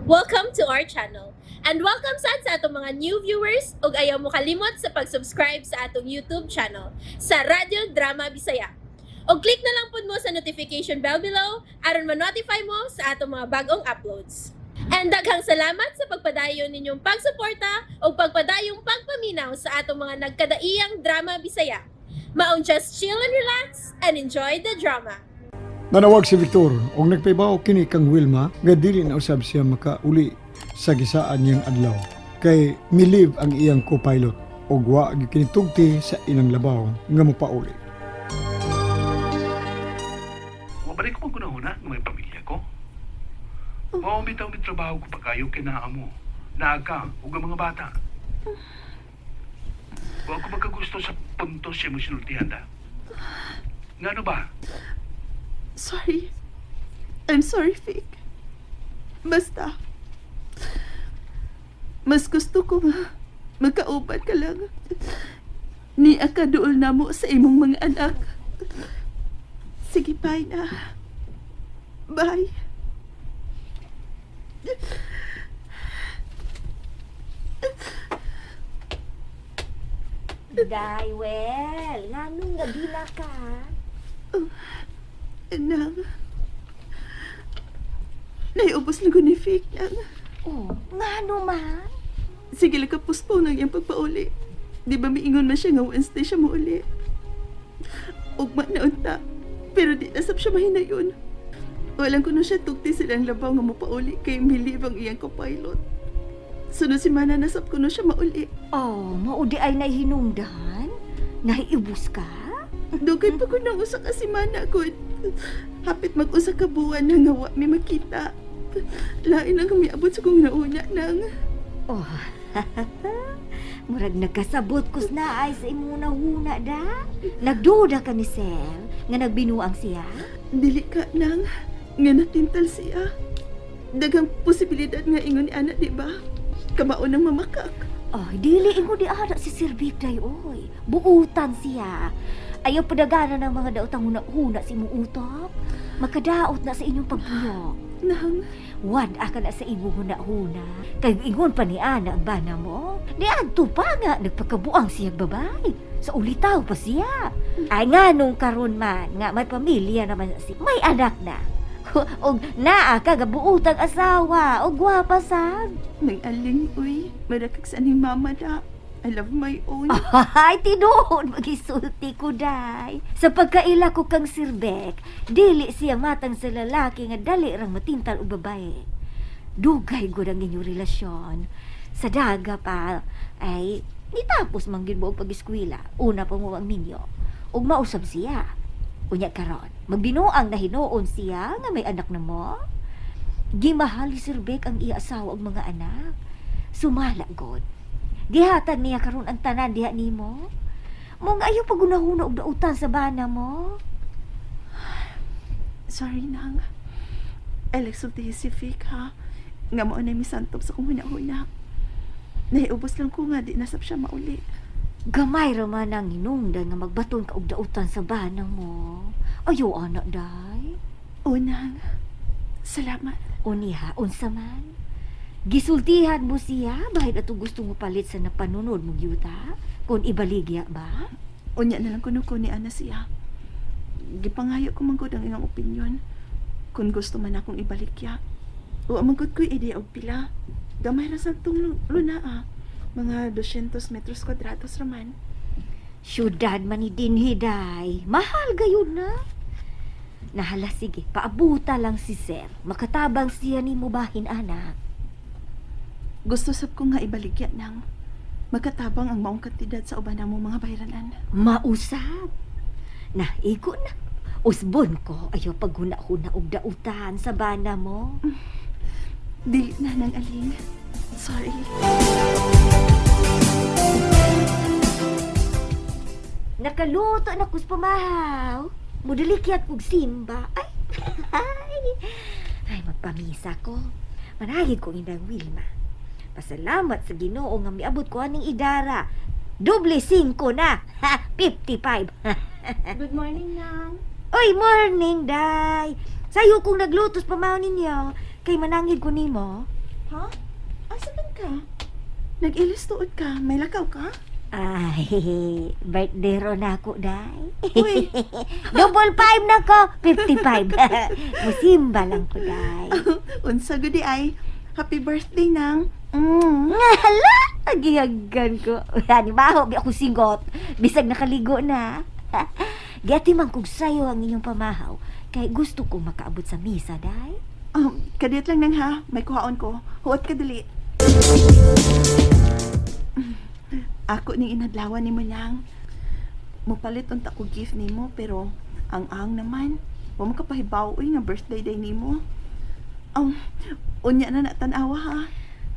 Welcome to our channel. And welcome sad sa atong mga new viewers ug ayaw mo kalimot sa pag-subscribe sa atong YouTube channel sa Radyo Drama Bisaya. Og click na lang pud mo sa notification bell below aron ma-notify mo sa atong mga bagong uploads. And daghang salamat sa pagpadayon ninyong pagsuporta ug pagpadayong pagpaminaw sa atong mga nagkadaiyang drama Bisaya. Maong just chill and relax and enjoy the drama. Nanawag si Victor og nagpaibaw kini kang Wilma nga dili na usab siya makauli sa gisaan niyang adlaw kay mi-leave ang iyang co-pilot ug wa gyud kini tugti sa ilang labaw nga mopauli. Mabalik ko man nga may pamilya ko. Mao bitaw may trabaho ko pagayo kay naa mo. Naa ka ug ang mga bata. Wa ko magkagusto sa punto siya mo sinultihan da. Ngano ba? Sorry. I'm sorry, Vic. Basta. Mas gusto ko nga magkauban ka lang. Ni kaduol na mo sa imong mga anak. Sige, bye na. Bye. Day, well, nganong gabila ka? Nang. Naiubos lang ko ni Vic, nang. Oh, ngano man? Sige lang ka postpone ang iyang pagpauli. Di ba miingon man siya nga Wednesday siya muuli? Ugma na unta. Pero di nasab siya mahinayon. Walang kuno siya tugti silang labaw nga mopauli kay milive ang iyang co-pilot. Sunod si Mana nasab kuno siya mauli. Oh, maudi ay nahinungdan? Nahiibus ka? Dugay pa ko nang usa ka si Mana gud. Hapit mag-usa ka buwan na nga wa mi makita. Lain ang miabot sa kong nauna nang. Oh, murag nagkasabot kus na ay sa imong nahuna da. Nagduda ka ni Sel nga nagbinuang siya. Dili ka nang nga natintal siya. Daghang posibilidad nga ingon ni ana, di ba? Kamao ng mamakak. Oh, dili ingon di ara si Sir Vic day oy. Buutan siya. Ayaw padagana ng mga daotang huna-huna sa imong utok. Makadaot na sa inyong pagpuyo. Nang, Wad ka na sa imong huna-huna. Kay ingon pa ni Ana ang bana mo. Ni adto pa nga nagpakabuang siya babay. Sa ulitaw pa siya. Ay nga nung karon man nga may pamilya naman si may anak na. Og naa ka gabuotang asawa og gwapa sad. nang aling uy, marakag sa aning mama da. I love my own. Ay, tinuod magisulti ko, day. Sa pagkaila ko kang Sir Beck, dili siya matang sa lalaki nga dali rang matintal og babae. Dugay gud ang inyong relasyon. Sa daga pa, ay, nitapos man gyud mo og pag-eskwela. Una pa mo ang minyo. Ug mausab siya. Unya karon, magbinuang na hinuon siya nga may anak na mo. Gimahal ni Sir Beck ang iya asawa ug mga anak. Sumala god. Gihatag niya karon ang tanan diha nimo. Mong ayaw pagunahuna og dautan sa bana mo. Sorry, nang. Alex sulti si Vic, ha? Nga mao na misantop sa kong huna-huna. Nahiubos lang ko nga, di nasab siya mauli. Gamay ra man ang hinungdan nga magbaton ka og dautan sa bana mo. Ayaw anak day. O, nang. Salamat. Uniha, unsa man? Gisultihan mo siya bahid ato gusto mo palit sa napanunod mong yuta? Kung ibaligya ba? Unya na lang kuno ko ni Ana siya. Gipangayo ko man gud ang iyang opinion. Kung gusto man akong ibalikya. O man gud ko'y idea og pila. Gamay ra sa tong luna ah. Mga 200 metros kwadrados raman. Syudad man ni dinhi day. Mahal gayud na. Nahala sige, paabuta lang si sir. Makatabang siya nimo bahin anak. Gusto sab ko nga ibaligya nang makatabang ang maong kantidad sa uban namo mga bayranan. Mausap. Na, igo na. Usbon ko, ayaw paghuna-huna og dautan sa bana mo. Dili na nang aling. Sorry. Nakaluto na kus pamahaw. Mudalikyat kog simba. Ay, ay, ay, magpamisa ko. Manahig ko inang Wilma. Pasalamat sa Ginoo nga miabot ko aning idara. Doble 5 na. Ha, 55. Good morning, Nang. Oy, morning, day. Sayo kong naglutos pamahaw ninyo. Kay manangid ko nimo. Ha? Asa man ka? Nag-ilis tuod ka? May lakaw ka? Ay, birthday ro na ako, day. Uy. 55 na ko, 55. Musimba lang ko, day. Unsa gudi ay. Happy birthday nang. Hala, agihagan ko. Ani baho, bi ako singot. Bisag nakaligo na. Giati man kog sayo ang inyong pamahaw. Kay gusto kong makaabot sa misa, day. Kadiyot lang nang ha. May kuhaon ko. Huot ka dali. Ako ning inadlawan nimo nang. Mopalit unta ko gift nimo pero ang naman. Wa mo kapahibaw uy nga birthday day nimo. Unya na na tan-awa ha.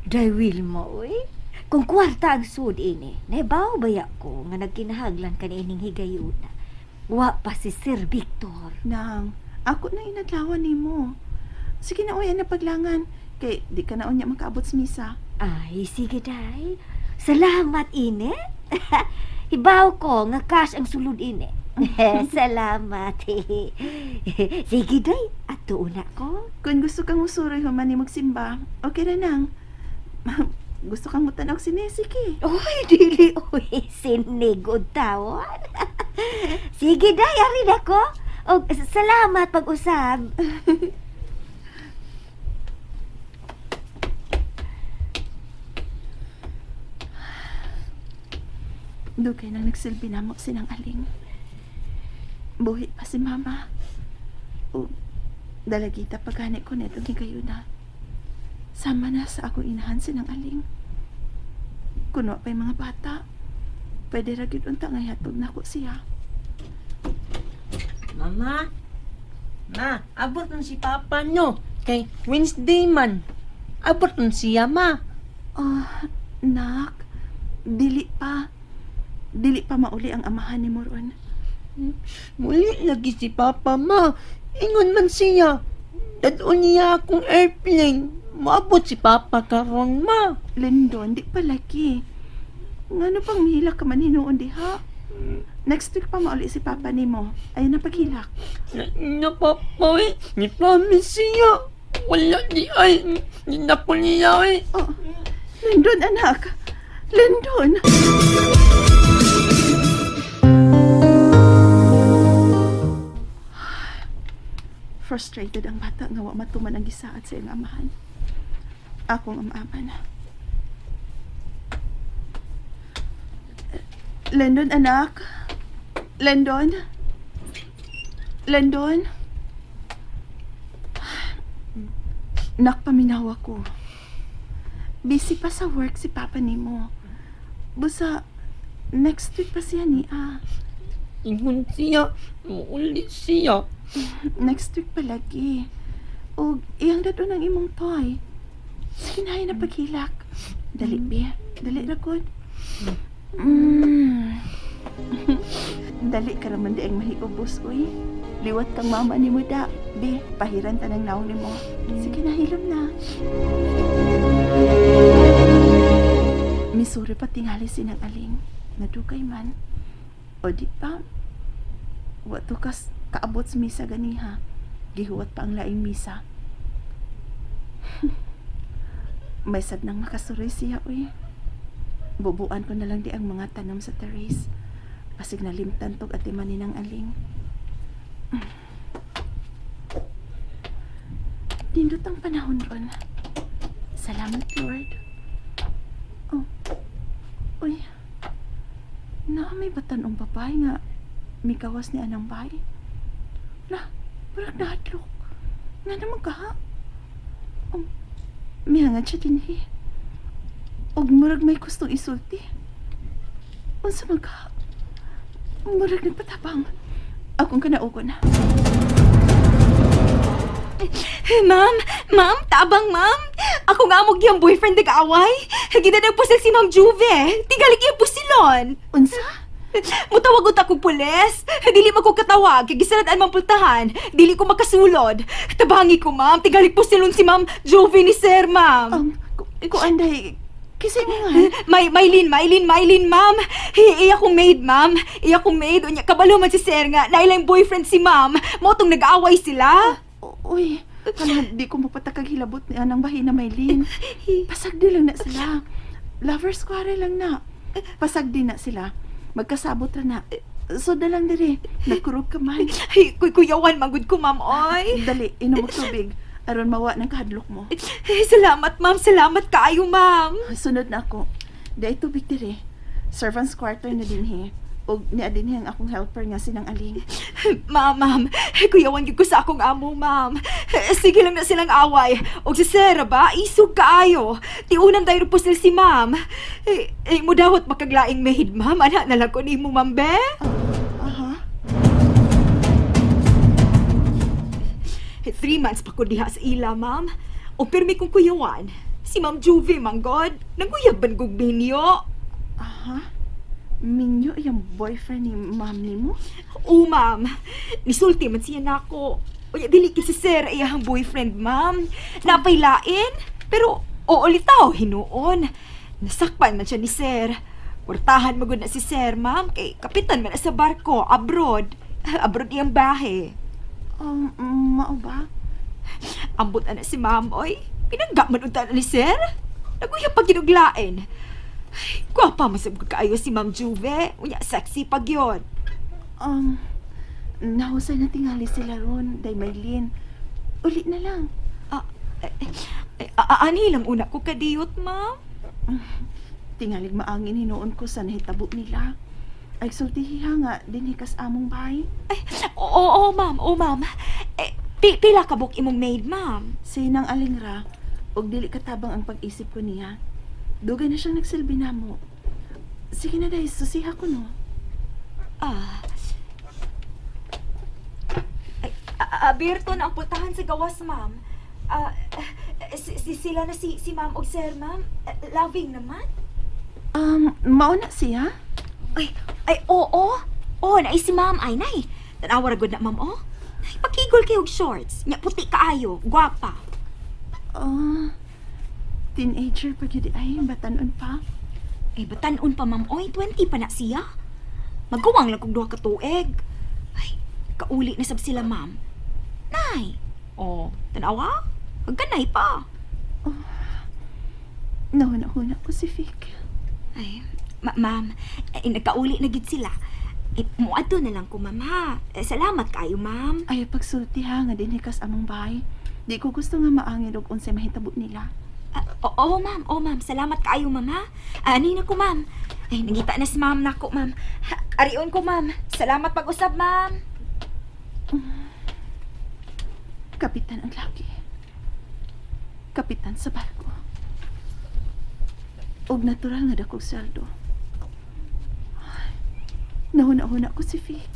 Day Wilma, uy. Kung kwarta ang sud ini, naibaw baya ko nga nagkinahaglan ka ining higayuna. Wa pa si Sir Victor. Nang, ako nang inadlawan nimo. Sige na uy, na paglangan. Kay di ka na unya makaabot sa misa. Ay, sige, day. Salamat, ine. Hibaw ko nga cash ang sulod ini. Salamat. Sige, day. Ato una ko. Kung gusto kang musuroy human ni magsimba, okay ra nang. Gusto kang mutanaw sine, sige. Uy, dili, uy. Sinigod tawon. Sige, day. Arin ako. Og, salamat pag-usab. Dugay nang nagsilbi namo sinang aling. Buhi pa si mama. O dalagita pagani ko neto ni kayo na. Sama na sa akong inahan sinang aling. Kuno pa'y mga bata. Pwede ra gyud unta nga ihatod nako siya. Mama, ma, abot nun si Papa nyo. Kay Wednesday man. Abot nun siya, ma. Ah, nak, dili pa. Dili pa mauli ang amahan ni Moron. Muli lagi si Papa, ma. Ingon man siya. Dadon niya akong airplane. Maabot si Papa karon, ma. Lindon, di pa lagi. Ngano pang mihilak ka man hinuon diha? Next week pa mauli si Papa nimo. Ayun na paghilak. Na, Papa, eh. Ni promise siya. Wala di ay. Di na po niya, eh. Oh, Lindon, anak. Lindon. Frustrated ang bata nga wa matuman ang gisaad sa iyang amahan. Akong amaman. Lendon, anak. Lendon. Lendon. Nakpaminawa ko. Busy pa sa work si Papa nimo. Busa, next week pa siya ni ah. Ingon siya. Mauli siya. Next week palagi. Og iyang dadon ang imong toy. Sige na, na paghilak. Dali, be. Dali ra gud. Dali ka raman di ang mahiubos, uy. Liwat kang mama ni mo da. Be, pahiran tanang naong nimo. Sige na, hilom na. Misuri pa tingali sinang aling. Nadugay man. O di pa, Wato kas kaabot sa misa ganiha. Gihuwat pa ang laing misa. May sad nang makasuroy siya, uy. Bubuan ko na lang di ang mga tanom sa terrace. Pasig nalimtan tog ati maninang aling. Nindot ang panahon ron. Salamat, Lord. Oh. Uy. Naa may batanong babae nga mikawas ni anang bay. La, parang nahadlok. Nga naman ka, ha? Mihangad siya din, he. Og murag may gustong isulti. Unsa man ka? Murag nagpatabang. Akong kanaugon na. Ma'am, ma'am, tabang ma'am. Ako nga mo giyang boyfriend nag-away. Gidanag po si Ma'am Juve. Tingalik iya pusilon. Unsa? Mutawag unta kog pulis. Dili man ko katawag kay gisaladaan man pultahan. Dili ko makasulod. Tabangi ko, ma'am. Tingalik pusilon si Ma'am Juve ni Sir, ma'am. Kuan dahi, kisay mo nga. May Maylin, Maylin, Maylin, ma'am. Iya kong maid, ma'am. Iya kong maid. Unya kabalo man si Sir nga. Nailang boyfriend si ma'am. Mao tong nag-away sila. Uy, Kana di ko mapatakag hilabot ni anang bahin na Maylin. Pasagdi lang na sila. Lovers quarrel lang na. Pasagdi na sila. Magkasabot ra na. So na lang diri. Nagkurog ka man. Ay, kuy kuyawan magud ko, ma'am, oy. Dali, inom og tubig. Aron mawa ng kahadlok mo. Eh, salamat, ma'am. Salamat kaayo, ma'am. Sunod na ako. Di ay tubig diri. Servant's quarter na dinhi. Og niya dinhi ang akong helper nga sinang aling. Ma'am, ma'am, kuyawan gyud ko sa akong amo, ma'am. Sige lang na silang away. Og si Sarah ba, isog kaayo. Tiunan tayo po sila si ma'am. Eh, eh, mo dawat makaglaing maid, ma'am. Ana na lang ko nimo, ma'am, be. Aha. 3 months pa ko diha sa ila, ma'am. O pirmi kong kuyawan. Si Ma'am Juve, manggod. Nanguyaban kog binyo. Aha. Minyo yung boyfriend ni ma'am nimo? Oo, ma'am. Nisulti man siya nako. Uy, dili kay si sir iyang boyfriend, ma'am. Napaylain. Pero oo litaw, hinuon. Nasakpan man siya ni sir. Kwartahan mo gud na si sir, ma'am. Kay kapitan man na sa barko, abroad. Abroad iyang bahe. Mao ba? Ambot na si ma'am, oy. Pinangga man unta na ni sir. Naguya pa ginuglain. Ay, gwapa man sab kaayo si Ma'am Juve. Unya, sexy pag yun. Nahusay na tingali sila ron, day Maylin. Uli na lang. Ah, eh, eh, ani lang una ko kadiyot, ma'am. Tingalig maangin hinuon ko sa nahitabo nila. Ay sultihiha nga dinhi kas among bahay. Ay, oo, oo, ma'am, oo, ma'am. Eh, pila ka book imong maid, ma'am? Sinang aling ra, og dili katabang ang pag-isip ko niya. Dugay na siyang nagsilbi namo. Sige na day, susiha ko no. Ah. Ay, Berto na ang pultahan sa gawas, ma'am. Ah, eh, sila na si ma'am og sir, ma'am. Eh, loving naman. Mao na siya? Ay, ay, oo. Oo, na si ma'am. Ay, nay. Tanawa ra gud na, ma'am, oh. Ay, pakigol kayo og shorts. Nya puti kaayo, gwapa. Oh, teenager pa gyud ay, batanon pa. Ay, batanon pa, ma'am. Oy, 20 pa na siya. Magkuwang lang kog duha ka tuig. Ay, kauli na sab sila, ma'am. Nay. Oh, tanawa? Pagkanay pa. Nahuna-huna ko si Vic. Ay, ma'am, eh, nagkauli na gid sila. Eh, muadto na lang ko, ma'am, ha. Eh, salamat kayo, ma'am. Ay, pagsulti ha, nga dinhi kas among bahay. Di ko gusto nga maangin og unsay mahitabo nila. Ah, oo, ma'am. Oo, ma'am. Salamat kaayo, ma'am, ha? Ah, ani na ko, ma'am. Ay, nangita na si ma'am nako, ma'am. Ha, arion ko, ma'am. Salamat pag-usab, ma'am. Kapitan ang laki. Kapitan sa barko. Og natural nga dakog sweldo. Ay, nahuna-huna ko si Vic.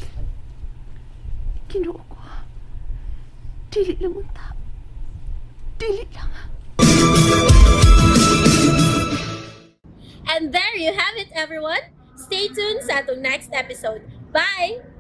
Kinuo ko. Dili lang unta. Dili lang. And there you have it, everyone. Stay tuned sa atong next episode. Bye!